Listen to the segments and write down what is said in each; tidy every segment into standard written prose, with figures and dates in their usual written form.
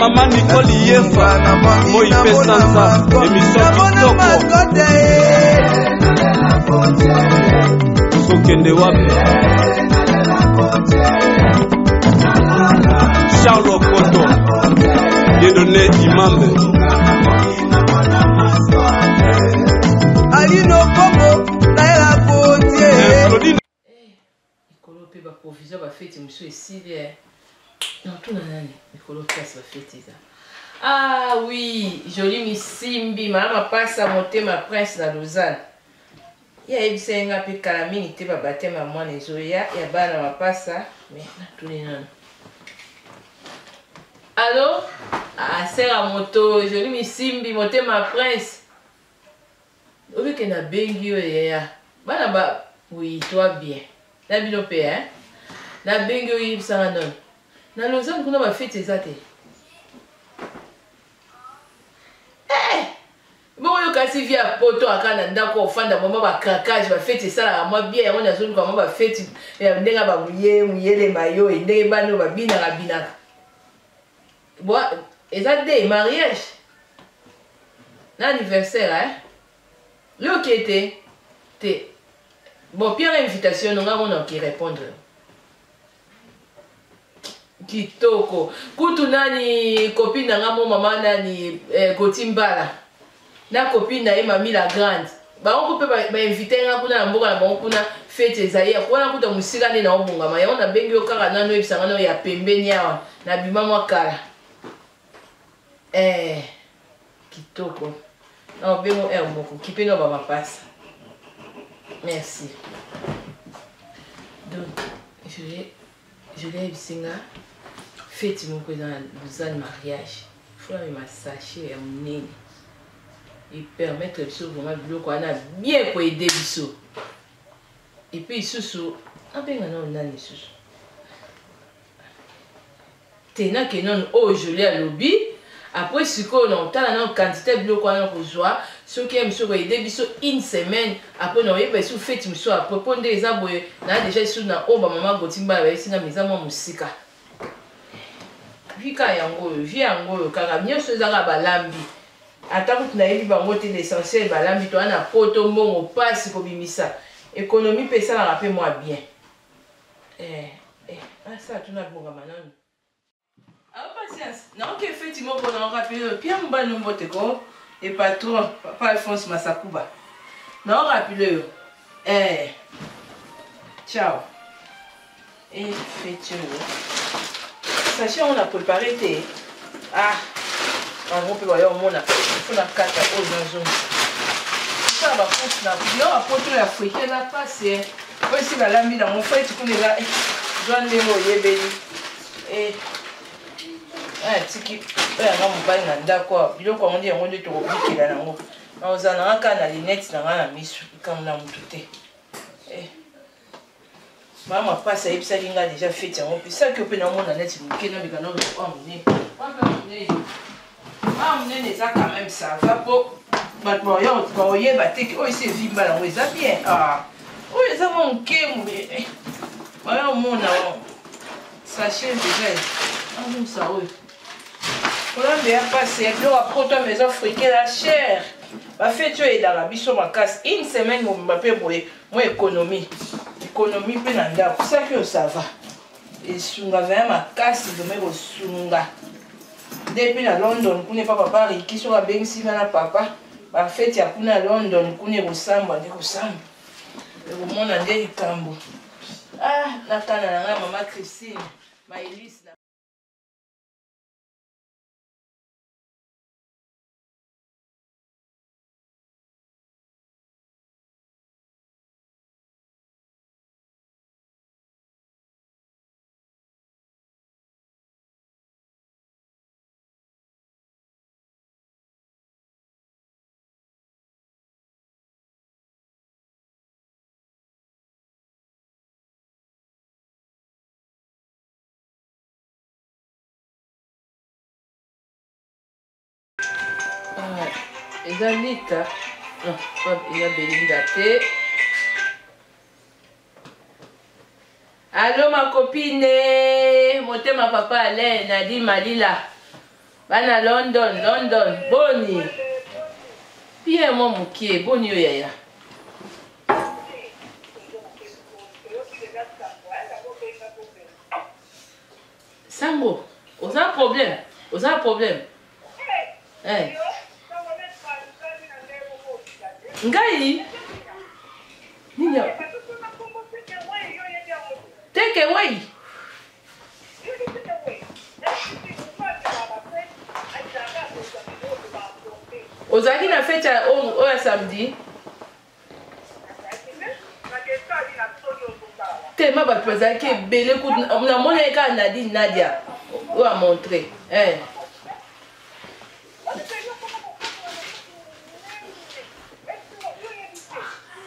mama Nicole Yefa moi mpe sanza emission kitoko tokende wapi Charles Okoto Dieudonné Imambe Alino Kongo nayela kotie Mikolo mpe ba provision ba feti mosusu esili eh. Natuna nani mikolo place ba feti eza. Ah oui, jolie misimbi, mama mapasa motema prince na Lausanne. Ye ayebisa ye nga mpe kala mingi te ba baptême ya mwana ezoya ya bana mapasa, mais natuni nanu. Allo? Ah, sera moto, jolie misimbi, motema prince. Obi ke na bengi yo yaya. Bana ba oui toi bien. Na bino pe hein. Na bengi yo yebisa nga nanu. Na Lausanne kuna ba fete eza te. Eh! Bongo yo kasi vie ya poto aka na ndako ofanda mwa ba craquage ba fete esalaka mwa bien yango nazoluka mwa ba fete ya ndenge ba muye muyele mayo ndenge bana oyo babinaka binaka. Bo eza de mariage na anniversaire hein yo oke te te bon pierre invitation no nga mona oke répondre kitoko kutu nani copine na nga mo mama nani eh, goti mbala na copine na ye mami la grande bango mpe bainvite nga kuna na mboka na bango kuna fete ezali ya wana kuta mosika nde naobongama yango nabengi yo kaka nano oyebisa nga nao ya pembeni awa nabima mwa kala eh, kitoko naobengo heure moko kipe no bamapasa merci donc je ayebisi nga feti moko eza na Lausanne mariage faut namema sachet ya monene epermettre biso vraiment biloko wana bien koede biso epuis lisusu abenga nano nani lisusu te nake nano oyo jolie alobi apres sikoyo na kotala nano quantité ya biloko wana kozwa soki ya mosusu koyede biso une semaine apres na oyeba esu feti mosusu apres mpo nde eza boye na deja esu na oyo bamama goti mbala bayebisi nga eza mwa mosika vi kaka yango oyo vi yango oyo kaka nyonso eza kaka balambi ata kutu nayebi bango te l'essentiel balambi toa na poto mbongo mpasi kobimisa ekonomi mpe esalaka mpe mwa bien eh, eh, asala tuna bongama nanu Ah, patience. Naoke feti moko na rappeler yo. Pierre Mubali mbote ko et patron papa Alphonse Masakuba. Na rappeler yo. Eh. Ciao. Et feti oyo. Sachet on a préparé te. Ah. Bango mpe baya omona. Faut na kata oyo nazongisa. Kosala ba course na biloko ya poto ya africain eza pasi. Oyo esi balambi nango feti kuna eza zwa ndenge oyebeli. Eh, atiki oyo yanga mobali na ndako awa biloko yango nde yango nde tokobikela nango nakozala nanga kaka na linete na ngai na misu likambo na motu te eh. mama mapasi ayebisaki ngai deja feti yango mpe saki yo mpe naomona neti moke nameka naoa monene oa monene eza quand même ça va mpo bato baoyeba te ke oyo esi evimba yango eza bien ah. oyo eza mwa moke eh, baya omona Sachet deja azongisa oyo kolamba ya mpasi ya biloko ya poto ya maison africaine ya cher bafeti oyo edaka biso makasi une semaine mobimba mpe boye mwa économie économie mpe na ndako saki oyo sava esunga vraimen makasi vraimen ekosunga nde mpe na london kuna epa papa riki soki abengisi nga na papa bafeti ya kuna ya london kuna ekosambwa nde kosambwa ekomona nde likambo Ah, nakana na ngai mama Christine, Maëlys na Ah, eza lita non eza belinda te allo ma copine motema papa alain nadine malila Bana London, London, boni. Bien mwa mokie, boni yo yaya. Sango, oza problème, oza problème. Eh. Ngai nini? Take away. Ozalaki na fete ya oyo ya samedi tema, bato bazalaki ebele kutu. Namoni ye kaka Nadine, Nadia oyo amontre, eh.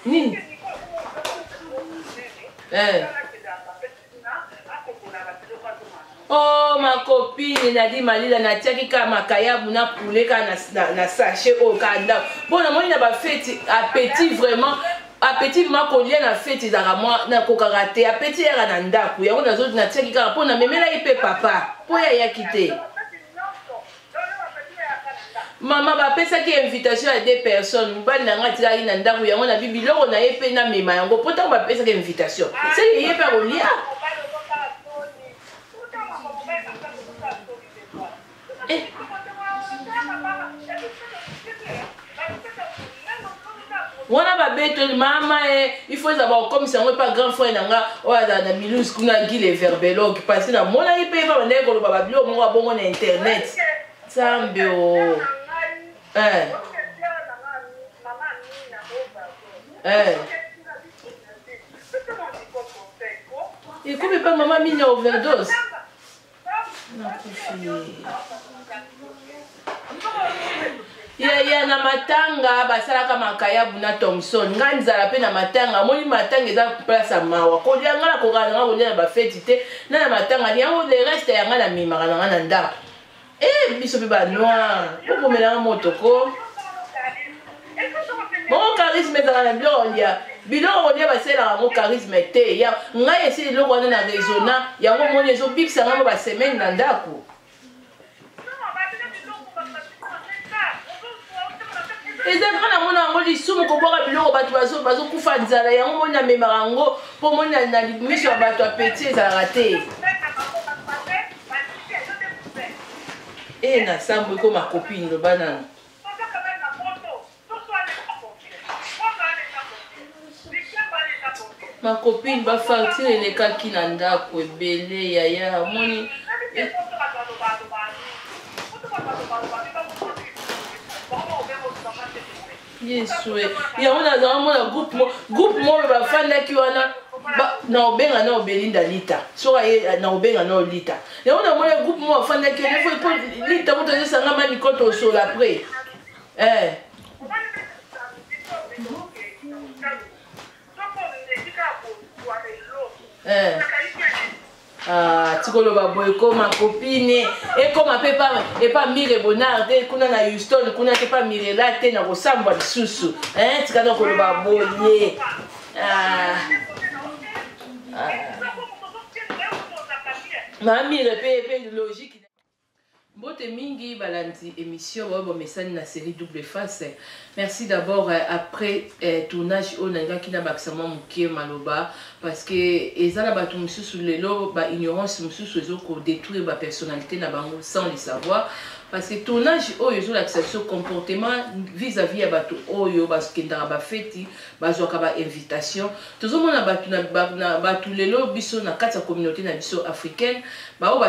Nini, eh. Oh, ma copine Nadi Malila, natiaki kaka makayabu na poulet kaka na sachet oyo kaka ndako, mpo namoni na bafeti appétit vraiment, appétit vraiment kolia na feti ezalaka mwa nakokaka te. Appétit eyaka na ndako. Yango natiaki kaka mpo namemelaki mpe papa mpo ye ayaki te. Mama bapesaki invitation ya deux personnes, mobali na ngai atikaki na ndako. Yango nabi biloko na ye mpe namema yango, mpo ntango bapesaki invitation, seke ye mpe akolia. Eh. Wana babetoli mama e, il faut eza bakokomisa yango epa grand frère na nga oyo azala na Milouse kuna, Gile Verbelog, parce que namonaki mpe epa bandeki koloba babiloko moko abongo na internet. Nzambe o, eh. Eh. Ekomi epa mama mini overdose. Nakufi yaya. Na matanga basalaka makayabu na Thomson. Ngai nzala mpe na matanga. Amoni matanga eza place ya mawa kolia. Ngai nakokaka nanga kolia na bafeti te na matanga. Yango le reste ya ngai namemaka na ngai na ndako. E biso mpe banoir bokomelanga moto ko bongo. Charisme ezalaka na biloko kolia, biloko kolia basalelaka yango charisme te. Ya ngai esili eloko wana na raisonna yango. Omoni ezobikisa ngai mo basemaine na ndako. Eza kaka namona yango lisumu kobwaka biloko, bato bazokufa nzala. Yango moni namemaka yango, mpo moni na miso ya bato appétit ezalaka te. E na sambo ekoma copine, loba nano. Ma copine, bafacture elekaki na ndako ebele yaya. Omoni Yesu e, yango nazala mona groupe moko bafandaki wana na obenga na obelinda lita soki aye na obenga na olita. Yango namona groupe moko bafandaki wana po lita moto ezosanga mani kote osola après, eh. Eh. Ah, tikoloba boye ekoma copine, ekoma mpe epa Mire Bonard te kuna na Houston, kuna te pa Mirela te na kosambwa lisusu. Tika na koloba boye. Ah. Ah. Mamire mpe logique. Mbote mingi balandi émission baoyo bomesani na série Double Face. Merci d'abord. Après tournage oyo, nalingaki nabakisa mwa moke maloba, parce que eza na bato mosusu lelo baignorance mosusu ezokodétruire bapersonnalité na bango sans le savoir, parce que tournage oyo ezolakisa biso comportement vis-à-vis ya bato oyo bakendaka bafeti, bazwaka bainvitation. Tozomona bato na bato lelo biso na kati ya communauté na biso africaine, baoyo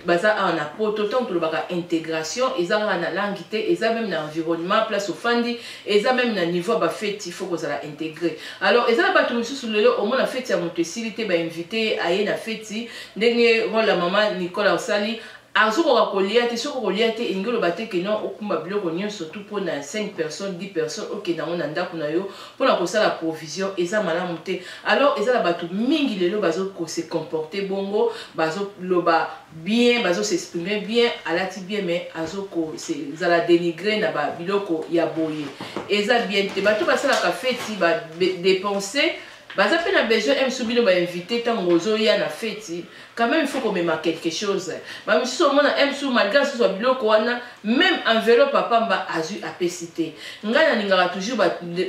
baza awa na Poto. Ntango tolobaka intégration, eza kaka na langue te, eza même na environnement place ofandi, eza même na niveau ya bafeti, faut kozala intégré. Alors eza na bato mosusu lelo omona feti ya moto esili te, bainvite aye na feti, ndenge role ya mama Nicole osali, azokoka kolia te. Soki okolia te, elingi oloba te ke non, okumba biloko nyonso tu mpona 5 personnes, 10 personnes, okende yango na ndako na yo mpona kosala provision, eza malamu te. Alors eza na bato mingi lelo bazokose comporter bongo, bazoloba bien, bazosexprime bien, alati bien, mais azokozala dénigré na babiloko ya boye. Eza bien te. Bato basalaka feti badépense. Baza pe na besoin msu bino ba invite tango ozoya na feti quand meme il faut komema quelque chose. Ba misusu omona msu malgre azozwa biloko wana meme enveloppe ya pamba azwi apesi te. Ngai nalingaka toujours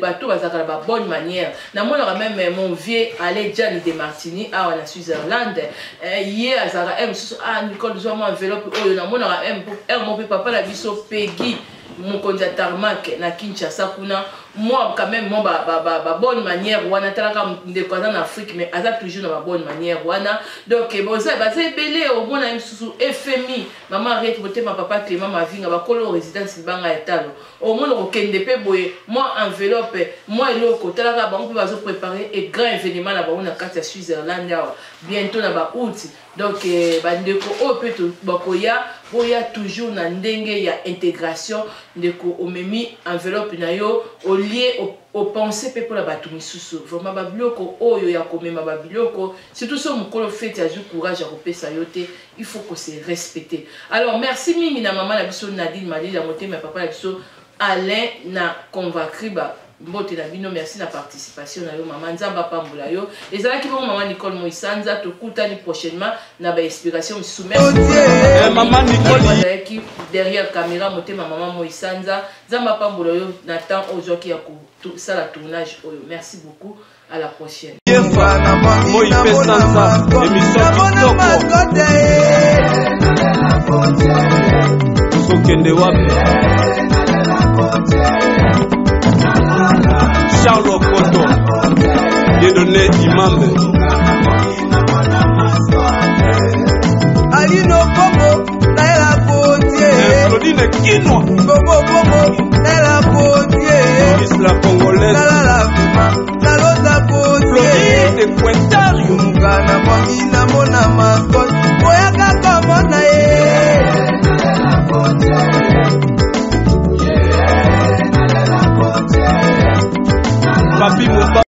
bato bazalaka na ba bonne manière. Namonaka meme mon vieux Alain Gianni de Martini awa na Switzerland ye azalaka msusu ah Nicole zwa mwa enveloppe oyo namonaka heure moko pe papa na biso Peggy mokonzi ya tarmac na Kinshasa kuna moi quand même moi ba, ba, ba, ba bonne manière wana talaka ndeko aza na Afrique mais aza toujours na ba bonne manière wana donc eh, boza baza ebele omona ye mosusu FMI mama Henriette Motema papa Clément Mavinga bakolo résidence libanga ya talo omona kokende pe boye moi enveloppe moi eloko talaka bango pe bazo préparer et grand événement na bango na kati ya Switzerland awa bientôt na ba août. Donc bandeko oyo pe bakoya boya toujours na ndenge ya integration ndeko omemi enveloppe na yo olie opense pe pona bato misusu vraiment ba biloko oyo ya komema ba biloko surtout so mokolo feti azwi courage ya kopesa yo te il faut ko se respecter. Alors merci mingi na mama na biso Nadine Malila motema ya papa na biso Alain na Convacriba mbote na bino, merci na participation na yo mama, Nzambe apambola yo. Ezalaki bongo mama Nicole Moisanza, tokutani prochainement na ba inspiration misusu. Merci mama Nicole azalaki derrière caméra, motema mama Moisanza, Nzambe apambola yo na temps oyo ozwaki ya kosala tournage oyo. Merci beaucoup, à la prochaine. Moi Sanza, émission kitoko. Tozokende wapi? Charles Okoto, Dieudonné Imambe. Alino Bongo, Naila Potier. Claudine Kinwa. Bongo Bongo, Naila Potier. Maurice la Congolaise. Nalala Vima, Nalota Potier. Floride Pointario. Mungana mwangi na mona mascotte. Oyaka komona ye. Papi Mouba.